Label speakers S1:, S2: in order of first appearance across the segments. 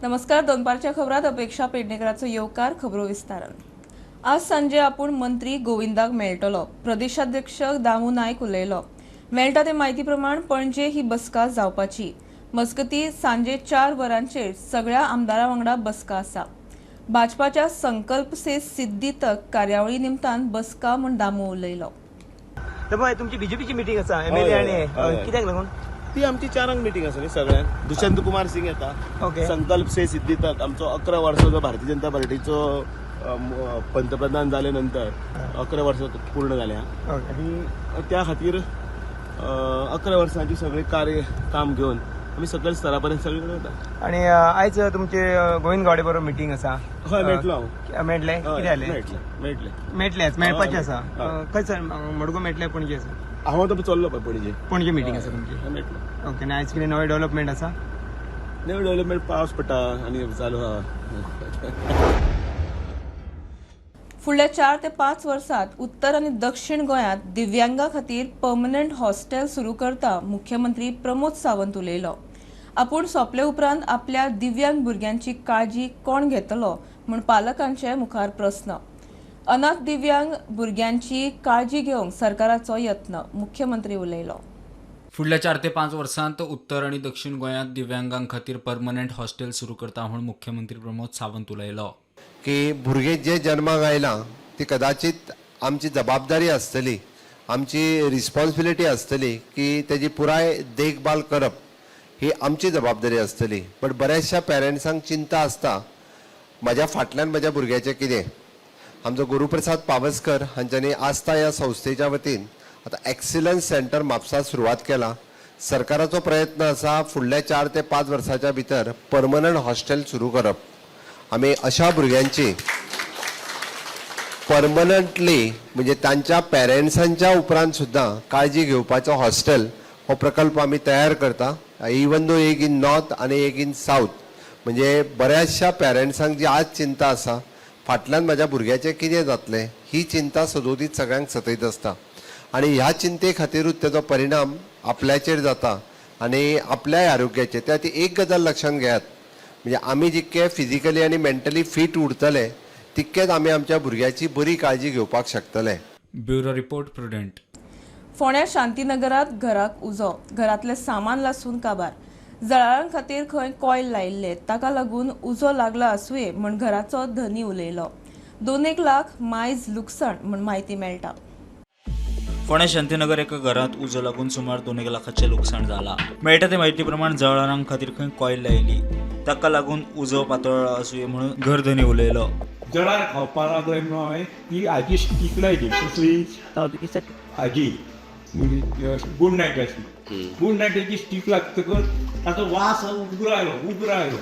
S1: नमस्कार, दनपारच्या खबरात अपेक्षा पेडणेकराचो येवकार. खबरो विस्तारान. आज सांजे आपूण मंत्री गोविंदाक मेळटलो, प्रदेशाध्यक्ष दामू नायक उलयलो. मेळटा ते म्हायती प्रमाण पणजे ही बसका जावपाची. मजगती सांजे 4 वरांचेर सगळ्या आमदारां वांगडा बसका आसा. भाजपाच्या संकल्प से सिद्धी तक कार्यावळी निमतान बसका म्हूण दामू उलयलो.
S2: तुमची बीजेपीची मिटींग आसा एमएलए आनी कित्याक लागून?
S3: ती आमची 4 मिटींग आसा न्ही सगळ्यांक. दुष्यंत कुमार सिंग येता. संकल्प से सिद्धी तक आमचो 11 वर्सांचो भारतीय जनता पार्टीचो पंतप्रधान जाले नंतर 11 वर्सां पूर्ण जाल्या आनी त्या खातीर 11 वर्सांची सगळे कार्य काम घेवन आमी सकयल स्तरा पर्यंत सगळे कडेन वता.
S2: आनी आयज तुमचे गोविंद गावडे बरोबर मिटींग आसा?
S3: हय, मेळटलो हांव.
S2: मेळटले? कितें जालें?
S3: मेळटले
S2: मेळटलेच, मेळपाचें आसा. खंय सर? मडगांव मेळटले? पणजे आसा?
S3: हांव आतां चल्लो पळय पणजे.
S2: पणजे मिटींग आसा तुमची?
S3: मेळटलो.
S2: ओके. आनी आयज कितें नवें डेव्हलपमेंट आसा?
S3: नवें डेव्हलपमेंट पावस पडटा आनी चालू आहा.
S1: फुडल्या 4 ते 5 वर्सात उत्तर आनी दक्षिण गोंयांत दिव्यांगा खातीर पर्मनंट हॉस्टेल सुरू करता, मुख्यमंत्री प्रमोद सावंत उलयलो. आपूण सोंपले उपरांत आपल्या दिव्यांग भुरग्यांची काळजी कोण घेतलो म्हूण पालकांचे मुखार प्रस्न. अनाथ दिव्यांग भुरग्यांची काळजी घेवंक सरकाराचो यत्न, मुख्यमंत्री उलयलो.
S4: फुडल्या 4 ते 5 वर्सांत उत्तर आनी दक्षिण गोंयांत दिव्यांगां खातीर पर्मनंट हॉस्टेल सुरू करता म्हूण मुख्यमंत्री प्रमोद सावंत उलयलो.
S5: की भुरगें जे जन्माक आयलां ती कदाचित आमची जबाबदारी आसतली, आमची रिस्पॉन्सिबिलिटी आसतली की तेजी पुराय देखभाल करप ही आमची जबाबदारी आसतली. बट बऱ्याचशा पेरंट्सांक चिंता आसता म्हाज्या फाटल्यान म्हज्या भुरग्याचें कितें. आमचो गुरुप्रसाद पावसकर हांच्यांनी आस्था ह्या संस्थेच्या वतीन आतां एक्सिलन्स सेंटर म्हापसा सुरवात केला. सरकाराचो प्रयत्न आसा फुडल्या 4 ते 5 वर्साच्या भितर परमनंट हॉस्टेल सुरू करप. आमी अशा भुरग्यांची परमनंटली म्हणजे तांच्या पेरंट्सांच्या उपरांत सुद्दां काळजी घेवपाचो हॉस्टेल हो प्रकल्प आमी तयार करता. इवन दो एक इन नॉर्थ आनी एक इन सावथ. म्हणजे बऱ्याचशा पेरंट्सांक जी आज चिंता आसा फाटल्यान म्हाज्या भुरग्याचें कितें जातलें ही चिंता सदोदीत सगळ्यांक सतयत आसता आनी ह्या चिंते खातीरूच तेजो परिणाम आपल्याचेर जाता आनी आपल्याय आरोग्याचेर. त्या खातीर एक गजाल लक्षांत घेयात, म्हणजे आमी जितके फिजिकली आनी मेंटली फीट उरतले तितकेच आमी आमच्या भुरग्याची बरी काळजी घेवपाक शकतले.
S4: Bureau report, Prudent.
S1: फोंड्या शांतीनगरात घराक उजो, घरातले सामान लासून काबार. जळारां खातीर खंय कॉयल लायिल्ले ताका लागून उजो लागला आसुये म्हूण घराचो धनी उलयलो. 2 लाख मायज लुकसाण म्हूण म्हायती मेळटा.
S4: फोंड्या शांतीनगर एका घरांत उजो लागून सुमार 2 लाखाचें लुकसाण जाला. मेळटा ते म्हायती प्रमाण जळारां खातीर खंय कॉयल लायली ताका लागून उजो पातळ्ळो आसुये म्हणून घरधनी उलयलो.
S6: जळार खावपाक लागले म्हणून हांवें ती आजी स्टीक लायली. कसली आजी गुड नायटाची. गुड नायटाची स्टीक लागतकच ताचो वास उग्र आयलो, उग्र आयलो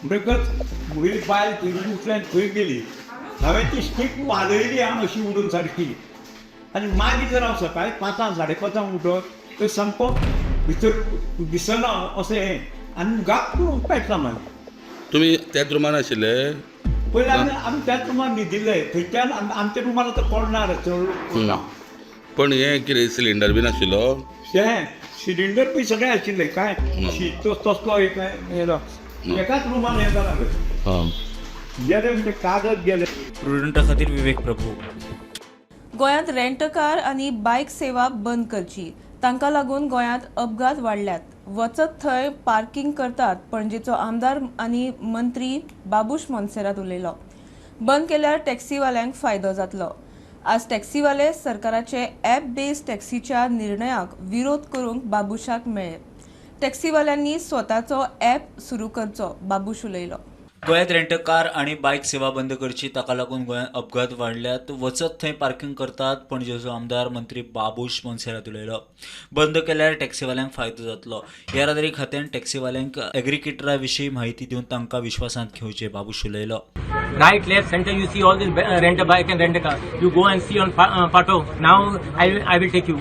S6: म्हणटकच म्हजी बायल थंय उठल्यान खंय गेली. हांवें ती स्टीक वाजयली आं अशी उडून सारकी. आनी मागीर जर हांव सकाळी 5 साडे 5 उठत थंय सामको भितर दिसना अशें हें आनी गाप पेटला मागीर.
S7: तुमी त्याच रुमान आशिल्ले?
S6: पयलीं आमी त्याच रुमान न्हिदिल्ले. थंयच्यान आमच्या रुमान आतां पडणार चड.
S7: पण हें कितें सिलिंडर बीन आशिल्लो?
S6: हें सिलिंडर बी सगळें आशिल्लें. कांय शीत तसलो एक हें एकाच रुमान हें जालां. गेले म्हणजे कागद गेले.
S4: प्रुडंटा खातीर विवेक प्रभू.
S1: गोंयांत रेंटकार आनी बायक सेवा बंद करची, तांकां लागून गोंयांत अपघात वाडल्यात. वचत थंय पार्किंग करतात, पणजेचो आमदार आनी मंत्री बाबूश मोन्सेरात उलयलो. बंद केल्यार टॅक्सीवाल्यांक फायदो जातलो. आज टॅक्सीवाले सरकाराचे ॲप बेस्ड टॅक्सीच्या निर्णयाक विरोध करूंक बाबूशाक मेळ्ळे. टॅक्सीवाल्यांनी स्वताचो ॲप सुरू करचो, बाबूश उलयलो.
S4: गोंयांत रेंटकार आनी बायक सेवा बंद करची, ताका लागून गोंयांत अपघात वाडल्यात. वचत थंय पार्किंग करतात, पणजेचो आमदार मंत्री बाबूश मोन्सेरात उलयलो. बंद केल्यार टॅक्सीवाल्यांक फायदो जातलो. येरादारी खात्यान टॅक्सीवाल्यांक एग्रिकेटरा विशीं म्हायती दिवन तांकां विश्वासांत घेवचें, बाबूश उलयलो.
S8: Right, left, center, you see all this rent a bike and rent a car. You go and see on Pato. Now I will take you.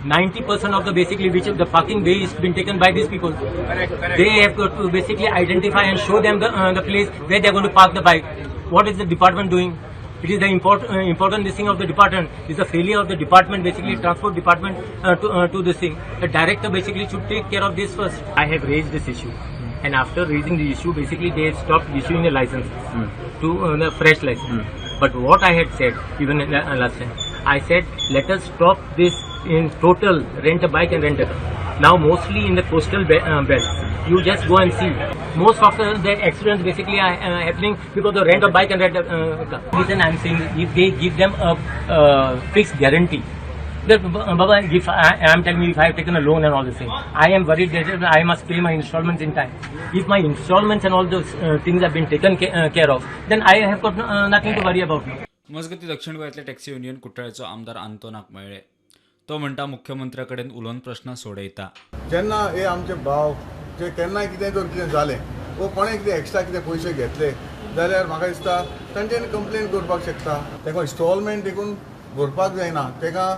S8: 90% of the basically which the parking bay is been taken by these people.
S2: Correct, correct.
S8: They have got to basically identify and show them the place where they are going to park the bike. What is the department doing? It is the important this thing of the department. It is the failure of the department, basically transport department, to this thing. The director basically should take care of this first. I have raised this issue. And after raising the issue, basically they stopped issuing the licenses to the fresh license. But what I had said, even last time, I said let us stop this in total rent a bike and rent a car. Now mostly in the coastal belt, you just go and see. Most of the accidents basically are happening because of rent a bike and rent a car. Reason I'm saying, if they give them a fixed guarantee. That, Baba, if I am telling you, if I have taken a loan and all this thing, I am worried that I must pay my installments in time. If my installments and all those things have been taken care of, then I have got nothing to worry about now.
S4: मजगतीं दक्षिण गोंयांतले taxi union कुट्टाळेचो आमदार आंतोनाक मेळ्ळे. तो म्हणटा मुख्यमंत्र्या कडेन उलोवन प्रस्न सोडयता.
S9: जेन्ना हे आमचे भाव जे केन्नाय कितें जर कितें जालें वो कोणें कितें एक्स्ट्रा कितें पयशे घेतले जाल्यार म्हाका दिसता तांच्यांनी कंप्लेन करपाक शकता. ताका इन्स्टॉलमेंट देखून भरपाक जायना. ताका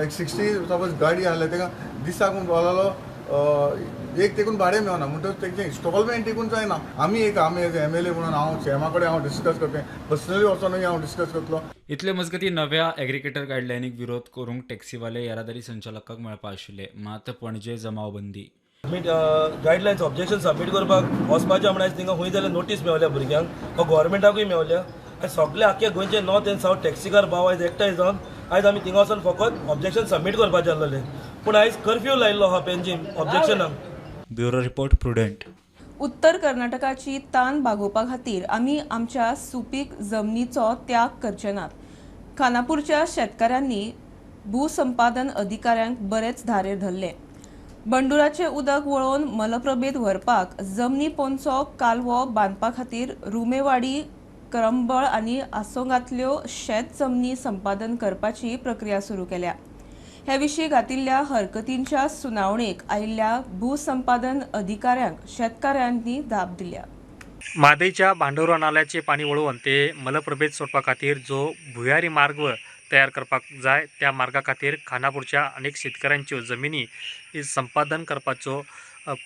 S9: एक 60 सपोज गाडी आहले ताका दिसाक म्हणपाक एक तेकून भाडें मेळना म्हणटकच तेंचें इन्स्टॉलमेंट देखून जायना. आमी एक आमी एज एमएलए म्हणून हांव सीएमा कडेन हांव डिस्कस करतलें, पर्सनली वचोनूय हांव डिस्कस करतलो.
S4: इतले मजगतीं नव्या एग्रीकेटर गायडलायनीक विरोध करूंक टॅक्सीवाले येरादारी संचालकाक मेळपा आशिल्ले, मात पणजे जमावबंदी.
S10: गायडलायन्स ऑब्जेक्शन सबमीट करपाक वचपाचें म्हण आयज थिंगा खंय जाल्यार नोटीस मेवल्या भुरग्यांक वा गोवोरमेंटाकूय मेवल्या. आनी सगळे आख्खे गोंयचे नॉर्थ एंड सावथ टॅक्सीकार भाव आयज एकठांय जावन आयज आमी थिंगा वचोन फकत ऑब्जेक्शन सबमीट करपाचें आसलेलें, पूण आयज कर्फ्यू लायिल्लो आहा पेंजीम ऑब्जेक्शनाक.
S4: Bureau report, Prudent.
S1: उत्तर कर्नाटकाची तान भागोवपा खातीर आमी आमच्या सुपीक जमनीचो त्याग करचे नात. खानापूरच्या शेतकारांनी भूसंपादन अधिकाऱ्यांक बरेच धारेर धरले. बंडुराचें उदक वळोवन मलप्रभेद व्हरपाक जमनी पोंचो कालवो बांदपा खातीर रुमेवाडी, करंबळ आनी आसोंगांतल्यो शेत जमनी संपादन करपाची प्रक्रिया सुरू केल्या. हे विशीं घातिल्ल्या हरकतींच्या सुनावणेक आयिल्ल्या भूसंपादन अधिकाऱ्यांक शेतकारांनी दाब दिल्या.
S11: म्हादयच्या भांडुरा नाल्याचें पाणी वळोवन ते मलप्रभेद सोडपा खातीर जो भुयारी मार्ग तयार करपाक जाय त्या मार्गा खातीर खानापूरच्या अनेक शेतकऱ्यांच्यो जमिनी संपादन करपाचो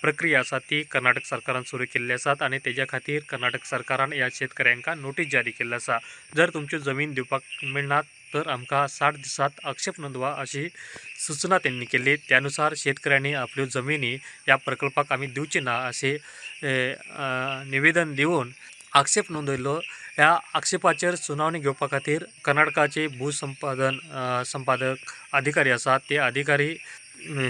S11: प्रक्रिया आसा ती कर्नाटक सरकारान सुरू केल्ली आसात आनी तेज्या खातीर कर्नाटक सरकारान ह्या शेतकऱ्यांक नोटीस जारी केल्ली आसा. जर तुमच्यो जमीन दिवपाक मेळनात तर आमकां 60 दिसांत आक्षेप नोंदवा अशी सूचना त्यांनी केली. त्यानुसार शेतकऱ्यांनी आपल्यो जमिनी ह्या प्रकल्पाक आमी दिवचे ना अशें निवेदन दिवन आक्षेप नोंदयलो. ह्या आक्षेपाचेर सुनावणी घेवपा खातीर कर्नाटकाचे भूसंपादन संपादक अधिकारी आसात ते अधिकारी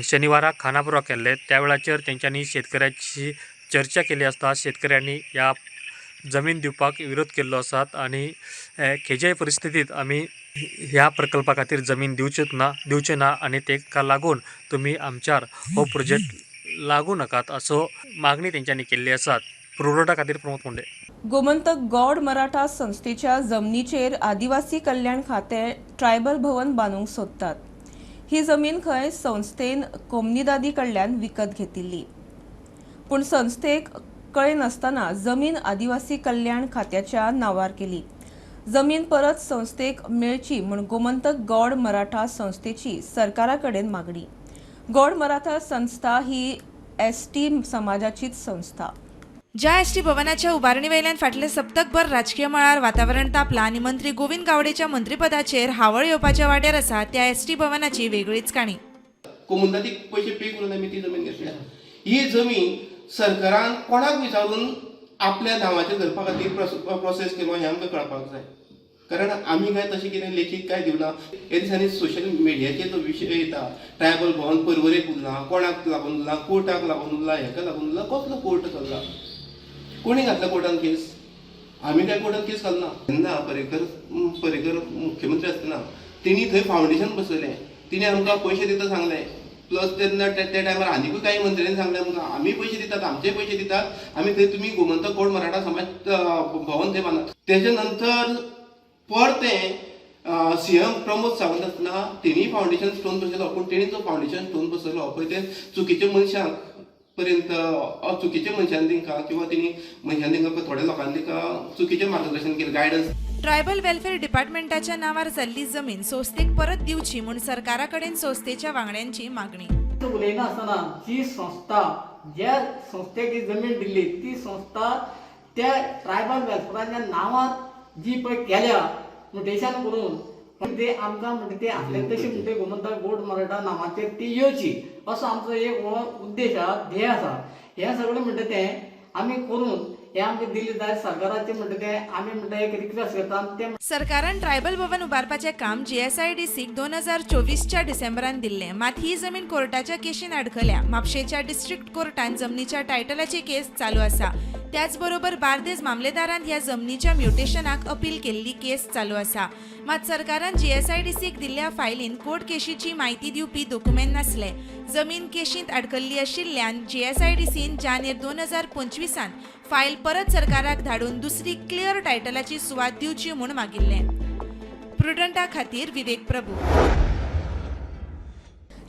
S11: शनिवाराक खानापुराक केल्ले. त्या वेळाचेर तेंच्यांनी शेतकऱ्यांची चर्चा केली आसता शेतकऱ्यांनी ह्या जमीन दिवपाक विरोध केल्लो आसात आनी खंयच्याय परिस्थितींत आमी ह्या प्रकल्पा खातीर जमीन दिवचे ना आनी ताका लागून तुमी आमच्यार हो प्रोजेक्ट लागू नाकात असो मागणी तेंच्यांनी केल्ली आसात. पुरवठा खातीर प्रमोद मुंडे.
S1: गोमंतक गौड मराठा संस्थेच्या जमनीचेर आदिवासी कल्याण खातें ट्रायबल भवन बांदूंक सोदतात. ही जमीन खंय संस्थेन कोमनिदादी कडल्यान विकत घेतिल्ली, पूण संस्थेक कळयनासतना जमीन आदिवासी कल्याण खात्याच्या नांवार केली. जमीन परत संस्थेक मेळची म्हूण गोमंतक गौड मराठा संस्थेची सरकारा कडेन मागणी. गौड मराठा संस्था ही एसटी समाजाचीच संस्था.
S12: ज्या एसटी भवनाच्या उबारणी वयल्यान फाटले सप्तकभर राजकीय मळार वातावरण तापलां आनी मंत्री गोविंद गावडेच्या मंत्रीपदाचेर हावळ येवपाच्या वाट्यार आसा त्या एसटी भवनाची वेगळीच काणी.
S13: कोमुनिदादीक पयशे पे करून आमी ती जमीन घेतल्या. ही जमीन सरकारान कोणाक विचारून आपल्या नांवाचेर धरपा खातीर प्रोसेस केलो हें आमकां कळपाक जाय. कारण आमी काय तशें कितें लेखीत काय दिवना. हे दिसांनी सोशल मिडियाचेर जो विशय येता, ट्रायबल भवन परवरेक उरला, कोणाक लागून उरला, कोर्टाक लागून उरला, हेका लागून उरला, कसलो कोर्ट चल्ला, कोणी घातला कोर्टान केस? आमी काय कोर्टान केस घालना. तेन्ना पर्रीकर मुख्यमंत्री आसतना तेणी थंय फावंडेशन बसयलें, तिणें आमकां पयशे दिता सांगलें, प्लस तेन्ना त्या टायमार आनिकूय कांय मंत्र्यांनी सांगलें आमकां आमी पयशे दितात, आमचे पयशे दितात, आमी थंय तुमी गोमंतक गौड मराठा समाज भवन थंय बांदात. तेच्या नंतर परतें सीएम प्रमोद सावंत आसतना तेणी फावंडेशन स्टोन बसयलो, पूण तेणी जो फावंडेशन स्टोन बसयलो पळय ते चुकीच्या मनशांक पर्यंत चुकीच्या मनशान तांकां किंवा तेणी मनशान तांकां थोड्या लोकांनी तांकां चुकीचें मार्गदर्शन केलें, गायडन्स.
S12: ट्रायबल वेलफेअर डिपार्टमेंटाच्या नांवार जाल्ली जमीन संस्थेक परत दिवची म्हूण सरकारा कडेन संस्थेच्या वांगड्यांची मागणी.
S14: उलयना आसतना जी संस्था ज्या संस्थेक ही जमीन दिल्ली ती संस्था त्या ट्रायबल वेलफेअराच्या नांवार जी पळय केल्या म्युटेशन करून ते आमकां म्हणटा ते आपले तशी म्हणटा गोमंतक गौड मराठा नांवाचेर ती येवची असो आमचो एक हो उद्देश आसा, ध्येय आसा. हें सगळें म्हणटा तें आमी करून हें आमकां दिलें जाय सरकाराचें म्हणटा तें आमी म्हणटा एक रिक्वेस्ट करता तें.
S12: सरकारान ट्रायबल भवन उबारपाचें काम जीएसआयडीसीक 2024च्या डिसेंबरान दिल्लें. मात ही जमीन कोर्टाच्या केशीन आडखल्या. म्हापशेंच्या डिस्ट्रिक्ट कोर्टान जमनीच्या टायटलाची केस चालू आसा. त्याच बरोबर बार्देज मामलेदारान ह्या जमनीच्या म्युटेशनाक अपील केल्ली केस चालू आसा. मात सरकारान जीएसआयडीसीक दिल्ल्या फायलीन कोर्ट केशीची म्हायती दिवपी दोकुमेंत नासले. जमीन केशींत आडकल्ली आशिल्ल्यान जीएसआयडीसीन जानेर 2025 फायल परत सरकाराक धाडून दुसरी क्लियर टायटलाची सुवात दिवची म्हूण मागिल्लें. प्रुडंटा खातीर विवेक प्रभू.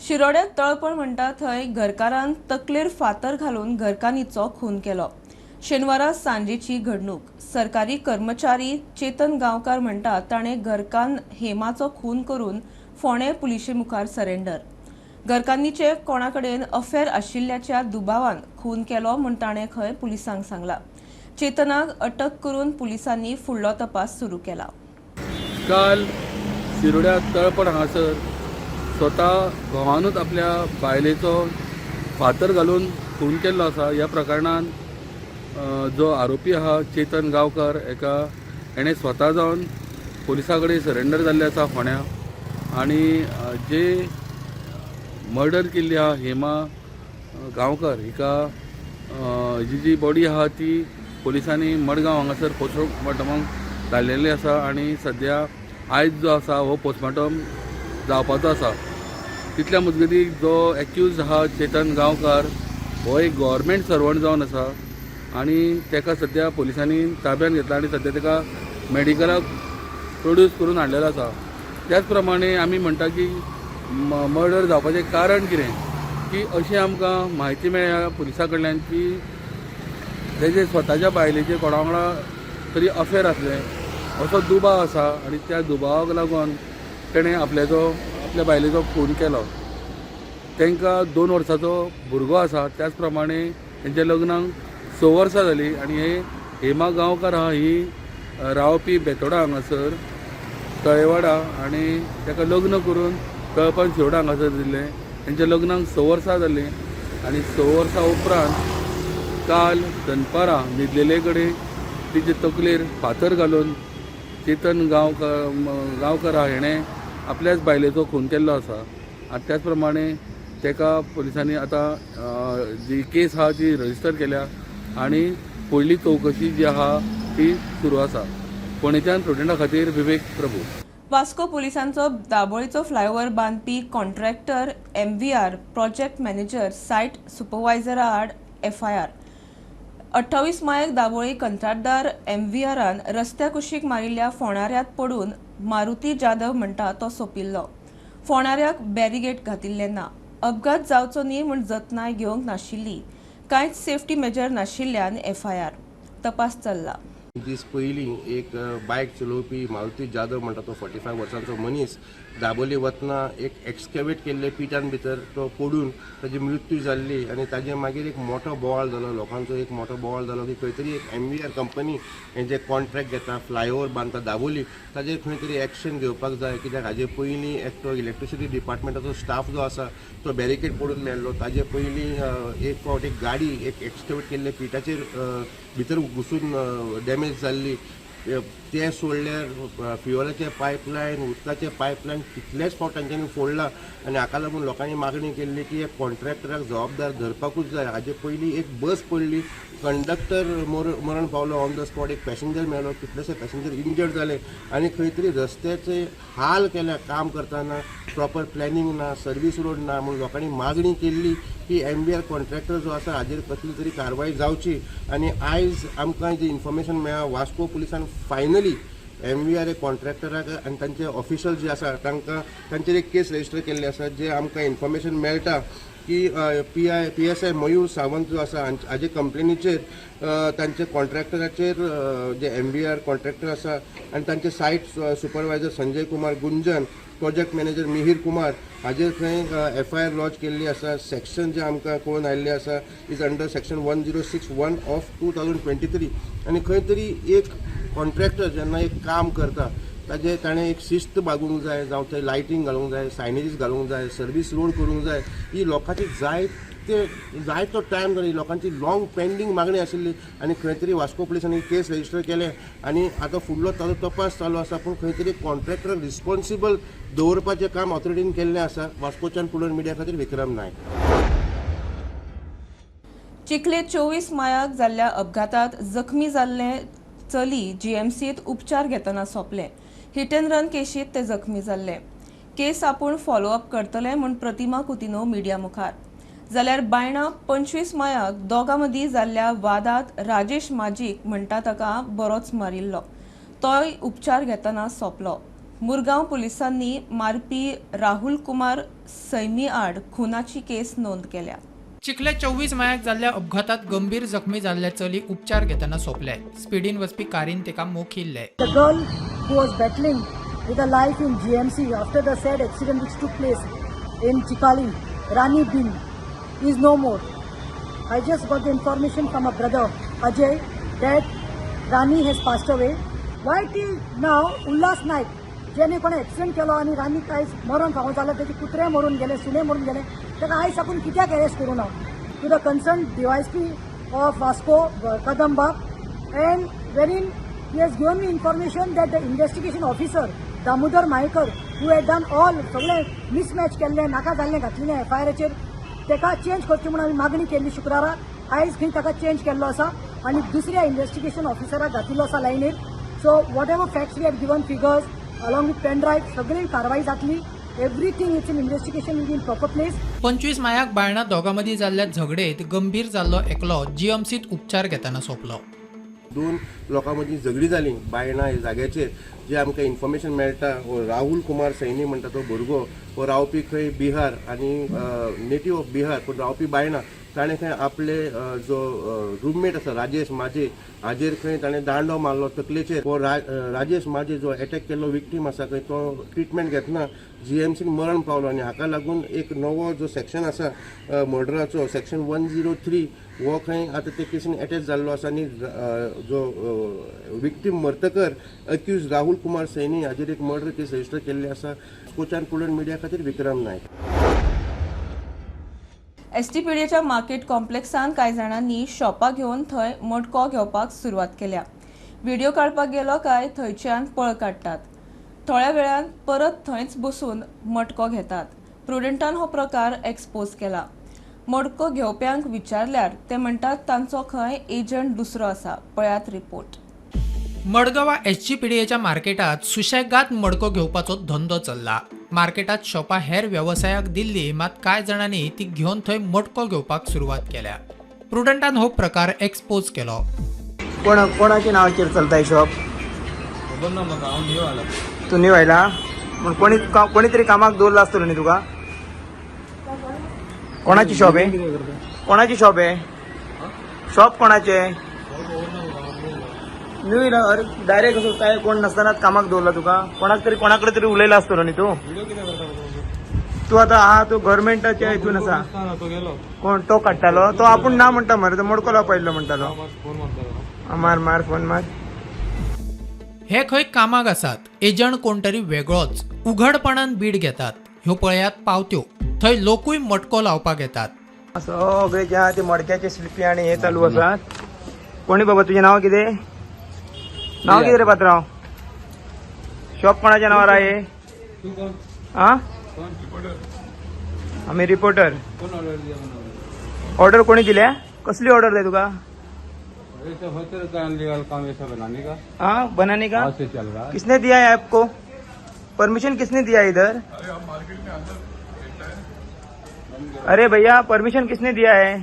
S1: शिरोड्यात तळपण म्हणटा थंय घरकारान तकलेर फातर घालून घरकान्नीचो खून केलो. शेनवारा सांजेची घडणूक. सरकारी कर्मचारी चेतन गांवकार म्हणटा ताणें घरकान्न हेमाचो खून करून फोंडें पुलिशे मुखार सरेंडर. घरकान्नीचे कोणा कडेन अफेअर आशिल्ल्याच्या दुबावान खून केलो म्हूण ताणें खंय पुलिसांक सांगला. चेतनाक अटक करून पुलिसांनी फुडलो तपास सुरू केला.
S7: काल शिरोड्या तळपण हांगासर स्वता घोवानूच आपल्या बायलेचो फातर घालून खून केल्लो आसा. ह्या प्रकरणान जो आरोपी आहा चेतन गांवकर एका हेणें स्वता जावन पुलिसां कडेन सरेंडर जाल्लें आसा फोंड्या. आनी जे मर्डर केल्ली आहा हेमा गांवकर हिका जी जी बॉडी आहा ती पुलिसांनी मडगांव हांगासर पोस्टमॉर्टमाक धाडलेली आसा आनी सद्या आयज जो आसा हो पोस्टमॉर्टम जावपाचो आसा. तितल्या मजगती जो एक्यूज आहा चेतन गांवकार हो एक गव्हर्मेंट सर्वंट जावन आसा आनी ताका सद्या पुलिसांनी ताब्यान घेतला आनी सद्या ताका मेडिकलाक प्रोड्यूस करून हाडलेलो आसा. त्याच प्रमाणे आमी म्हणटा की मर्डर जावपाचें कारण कितें की अशी आमकां म्हायती मेळ्ळ्या पुलिसां कडल्यान की तेजे स्वताच्या बायलेचे कोणा वांगडा तरी अफेर आसलें असो दुबाव आसा आनी त्या दुबावाक लागून तेणें आपल्या बायलेचो खून केलो. तांकां 2 वर्साचो भुरगो आसा. त्याच प्रमाणे तेंच्या लग्नाक 6 वर्सां जालीं आनी हे हेमा गांवकार आहा ही रावपी बेतोडा हांगासर तळेवाडा आनी ताका लग्न करून तळपण शिरोडा हांगासर दिल्लें. तेंच्या लग्नाक 6 वर्सां जालीं आनी 6 वर्सां उपरांत काल दनपारां न्हिदलेले कडेन तिचे तकलेर फातर घालून चेतन गांवकर हेणें आपल्याच बायलेचो खून केल्लो आसा. आनी त्याच प्रमाणे ताका पुलिसांनी आतां जी केस आहा ती रजिस्टर केल्या आनी फुडली चवकशी जी आहा ती सुरू आसा. फोंडेच्यान प्रुडंटा खातीर विवेक प्रभू.
S1: वास्को पुलिसांचो दाबोळीचो फ्लायओव्हर बांदपी contractor MVR project manager site सुपरवायझरा आड एफआयआर. 28 मायक दाबोळी कंत्राटदार एमव्हीआरान रस्त्या कुशीक मारिल्ल्या फोंडाऱ्यांत पडून मारुती जाधव म्हणटा तो सोंपिल्लो. फोंडाऱ्याक बॅरिगेट घातिल्लें ना. अपघात जावचो न्ही म्हूण जतनाय घेवंक नाशिल्ली. कांयच सेफ्टी मेजर नाशिल्ल्यान एफआयआर. तपास चल्ला.
S3: दीस पयलीं एक बायक चलोवपी मारुती जाधव म्हणटा तो 45 वर्सांचो मनीस दाबोली वतना एक एक्सकॅवेट केल्ले पिटान भितर तो पडून ताजी मृत्यू जाल्ली आनी ताजे मागीर एक मोठो बोवाळ जालो, लोकांचो एक मोठो बोवाळ जालो की खंय तरी एक एमव्हीआर कंपनी हें जे कॉन्ट्रॅक्ट घेता फ्लायओवर बांदता दाबोली ताजेर खंय तरी एक्शन घेवपाक जाय. कित्याक हाजे पयलीं एकटो इलेक्ट्रिसिटी डिपार्टमेंटाचो स्टाफ जो आसा तो बॅरिकेड पडून मेल्लो. ताजे पयलीं एक फावट एक गाडी एक एक्सकॅवेट केल्ले पिटाचेर भितर घुसून डॅमेज जाल्ली. ते सोडल्यार फ्युअलाचे पायपलायन उदकाचे पायपलायन कितलेच फावट तांच्यांनी फोडला आनी हाका लागून लोकांनी मागणी केल्ली की कॉन्ट्रॅक्टराक जबाबदार धरपाकूच जाय. हाजे पयलीं एक बस पडली, कंडक्टर मरण पावलो ऑन the spot, एक पॅसेंजर मेलो, कितलेशे पॅसेंजर इंजर्ड जाले आनी खंय तरी रस्त्याचे हाल केल्या काम करतना, प्रॉपर प्लॅनिंग ना, सर्वीस रोड ना, म्हूण लोकांनी मागणी केल्ली की एमव्हीआर कॉन्ट्रॅक्टर जो आसा हाजेर कसली तरी कारवाय जावची. आनी आयज आमकां जी इन्फॉर्मेशन मेळ्ळा वास्को पुलिसान फायनली एमव्हीआर कॉन्ट्रॅक्टराक आनी तांचे ऑफिशल जे आसा तांकां तांचेर एक केस रजिस्टर केल्ली आसा. जे आमकां इन्फॉर्मेशन मेळटा की PSI Mayur Sawant जो आसा हाजे कंप्लेनीचेर तांचे कॉन्ट्रॅक्टराचेर जे एमव्हीआर कॉन्ट्रॅक्टर आसा आनी तांचे site supervisor Sanjay Kumar Gunjan, project manager Mihir Kumar हाजेर थंय एफआयआर लॉन्च केल्ली आसा. सेक्शन जे आमकां कळून आयिल्लें आसा is under section 1061 of 2023. आनी खंय तरी एक कॉन्ट्रॅक्टर जेन्ना एक काम करता ताजें ताणें एक शिस्त बागूंक जाय, जावं थंय लायटींग घालूंक जाय, सायनेजीस घालूंक जाय, सर्वीस रोड करूंक जाय. ही लोकांची जाय जायते जायतो टायम जाली लोकांची लॉंग पेंडींग मागणी आशिल्ली आनी खंय तरी वास्को पुलिसांनी केस रजिस्टर केले आनी आतां फुडलो ताजो तपास चालू आसा. पूण खंय तरी कॉन्ट्रॅक्टर रिस्पॉन्सिबल दवरपाचें काम ऑथॉरिटीन केल्लें आसा. वास्कोच्यान प्रुडंट मिडिया खातीर विक्रम नायक.
S1: चिखले 24 मायाक जाल्ल्या अपघातात जखमी जाल्ले चली जीएमसीत उपचार घेतना सोंपले. हिट एंड रन केशीत ते जखमी जाल्ले. केस आपूण फॉलोअप करतले म्हूण प्रतिमा कुतिनो मिडिया मुखार. जाल्यार बायणा 25 मायाक दोगां मदीं जाल्ल्या वादात राजेश माजीक म्हणटा ताका बरोच मारिल्लो, तोय उपचार घेतना सोंपलो. मुरगांव पुलिसांनी मारपी राहुल कुमार सैमी आड खुनाची केस नोंद केल्या.
S15: चिखले 24 मायाक जाल्ल्या अपघातात गंभीर जखमी जाल्ले चली उपचार घेतना सोंपले. स्पिडीन वचपी कारीन ताका मोखिल्ले.
S16: The girl who was battling with her life in GMC after the sad accident which took place in Chikali, Rani Bin, is no more. I just got the information from her brother Ajay that Rani has passed away. Why till now Ullas Naik जेणे कोणे accident केलो आनी रानीक आयज मरण फावो जालें, तेजे कुत्रे मरून गेले, सुणे मरून गेले, ताका आयज साकून कित्याक अरेस्ट करूं ना? To the concern DYSP of Vasco Kadambab and wherein he has given me information that the investigation officer Damodar Mayekar who had done all सगळे मिसमॅच केल्ले, नाका जाल्लें घातलेलें एफआयआराचेर, ताका चेंज करचें म्हणून आमी मागणी केल्ली शुक्रारा. आयज खंय ताका चेंज केल्लो आसा आनी दुसऱ्या इन्वेस्टिगेशन ऑफिसराक घातिल्लो आसा लायनीर. So whatever facts we have given, figures along with pen drive, सगळी कारवाई जातली. Everything it's in investigation will be in proper place.
S15: 25 मायाक Baina दोगां मदीं जाल्ल्या झगडेत गंभीर जाल्लो एकलो जीएमसीत उपचार घेतना सोंपलो.
S3: दोन लोकां मदीं झगडी जाली बायणा ह्या जाग्याचेर. जे आमकां इन्फॉर्मेशन मेळटा, हो राहुल कुमार सैनी म्हणटा तो भुरगो, हो रावपी खंय बिहार आनी नेटीव ऑफ बिहार, पूण रावपी बायणा. ताणें खंय आपले जो रुममेट आसा राजेश माजे हाजेर खंय ताणें दांडो मारलो तकलेचेर. हो राजेश माजे जो एटॅक केल्लो विक्टीम आसा खंय तो ट्रिटमेंट घेतना जीएमसीन मरण पावलो आनी हाका लागून एक नवो जो सेक्शन आसा मर्डराचो, सेक्शन 103 हो खंय आतां ते केसीन एटॅच जाल्लो आसा आनी जो विक्टीम मरतकर अक्यूज राहुल कुमार सैनी हाजेर एक मर्डर केस रजिस्टर केल्ली आसा. कोचान प्रुडंट मिडिया खातीर विक्रम नायक.
S1: एसटीपीडीच्या मार्केट कॉम्प्लेक्सान कांय जाणांनी शॉपां घेवन थंय मटको घेवपाक सुरवात केल्या. व्हिडिओ काडपाक गेलो काय थंयच्यान पळ काडटात, थोड्या वेळान परत थंयच बसून मटको घेतात. प्रुडंटान हो प्रकार एक्सपोज केला. मटको घेवप्यांक विचारल्यार ते म्हणटात तांचो खंय एजंट दुसरो आसा. पळयात रिपोर्ट.
S15: मडगांवा एसजीपीडीएच्या मार्केटात सुशेगाद मडको घेवपाचो धंदो चल्ला. मार्केटात शॉपां हेर वेवसायाक दिल्ली, मात कांय जाणांनी ती घेवन थंय मटको घेवपाक सुरवात केल्या. प्रुडंटान हो प्रकार एक्सपोज केलो.
S2: कोणाच्या नावाचेर चलता शॉप?
S7: खबर ना म्हाका, हांव न्यू आयला.
S2: तूं न्यू आयला पूण कोणी तरी कामाक दवरला आसतलो न्ही तुका? कोणाची शॉप आहे? कोणाची शॉप आहे? शॉप कोणाचे? न्यू येयला. अरे डायरेक्ट असो काय कोण नसतानाच कामाक दवरला तुका? कोणाक तरी कोणाकडे तरी उलयला आसतलो न्ही तूं? तूं आतां आहा तूं गव्हर्मेंटाच्या हितून आसा. कोण तो काडटालो? तो आपूण ना म्हणटा मरे, तो मडको लावपा येयल्लो म्हणटालो. मार मार फोन मार.
S15: हे खंय कामाक आसात, एजंट कोण तरी वेगळोच. उघडपणान बीड घेतात. ह्यो पळयात पावत्यो, थंय लोकूय मटको लावपाक येतात.
S2: सगळे जे आहा ते मडक्याचे स्लिपी आनी हे चालू आसात. कोणी बाबा तुजें नांव कितें? नाव कितें रे पात्रांव? शॉप कोणाच्या नावार आहे? आ, आमी रिपोर्टर. ऑर्डर कोणी दिल्या? कसली ऑर्डर जाय तुका? हाँ, बनाने का किसने दिया है आपको? परमिशन किसने दिया इधर? अरे भैया परमिशन किसने दिया है?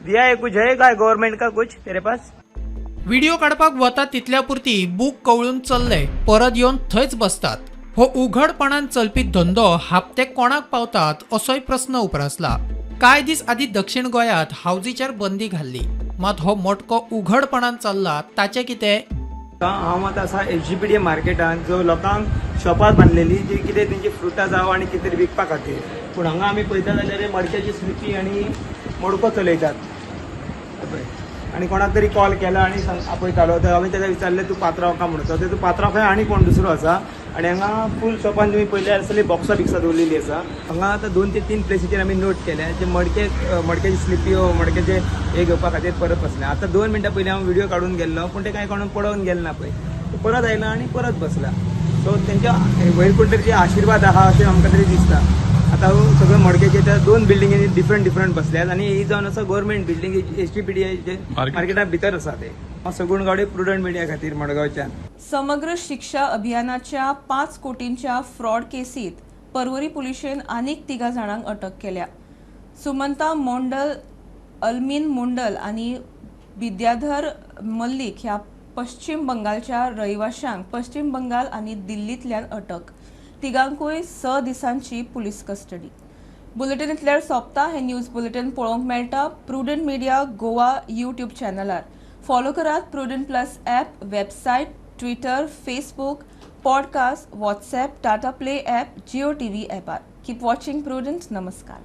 S2: दिया है कुछ है का गवर्नमेंट का कुछ तेरे पास?
S15: व्हिडिओ काडपाक वता तितल्या पुरती बूक कवळून चल्ले, परत येवन थंयच बसतात. हो उघडपणान चलपी धंदो हापते कोणाक पावतात असोय प्रस्न उप्रासला. कांय दीस आदी दक्षिण गोंयांत हावजीचेर बंदी घाल्ली, मात हो मटको उघडपणान चल्ला ताचें कितें?
S2: हांव आतां आसा एसजीपीडी मार्केटान, जो लोकांक शॉपां बांदलेली जी कितें तेंची फ्रुटां जावं आनी कितें तरी विकपा खातीर. पूण हांगा आमी पळयता जाल्यार मडक्याची स्लिपी आनी मडको चलयतात. आनी कोणाक तरी कॉल केला आनी आपयतालो, तर हांवें ताका विचारलें तूं पात्रांव का म्हणून, तर तूं पात्रांव खंय आनी कोण दुसरो आसा. आनी हांगा फूल शॉपान तुमी पळयल्यार सगळी बॉक्सां बिक्सां दवरलेली आसा. हांगा आतां 2 ते 3 प्लेसीचेर आमी नोट केल्या जे मडके मडक्याची स्लिपी मडक्याचे हे घेवपा खातीर परत बसले. आतां 2 मिनटां पयलीं हांव व्हिडियो काडून गेल्लो पूण ते कांय कोणून पळोवन गेले ना पळय, परत आयला आनी परत बसला. सो तेंच्या वयर कोण तरी आशिर्वाद आहा अशें आमकां तरी दिसता. आतां सगळ्यो मडक्याचे त्या 2 बिल्डिंगेनी डिफरंट डिफरंट बसल्यात आनी ही जावन आसा गव्हर्मेंट बिल्डींग HTPD मार्केटा भितर आसा ते. हांव सगूण गावडे, प्रुडंट मिडिया खातीर मडगांवच्यान.
S1: समग्र शिक्षा अभियानाच्या 5 कोटींच्या फ्रॉड केसीत पर्वरी पुलिशेन आनीक 3 जाणांक अटक केल्या. सुमंता मोंडल, अलमीन मोंडल आनी विद्याधर मल्लिक ह्या पश्चिम बंगालच्या रहिवाशांक पश्चिम बंगाल आनी दिल्लींतल्यान अटक. तिगांकूय 6 दिसांची पुलीस कस्टडी. बुलेटिन इतल्यार सोंपता. हे न्यूज बुलेटिन पळोवंक मेळटा प्रुडंट मिडिया गोवा यूट्यूब चॅनलार. फॉलो करात Prudent plus app, website, Twitter, Facebook, podcast, WhatsApp, Tata Play app, Jio TV ॲपार. Keep watching prudent. नमस्कार.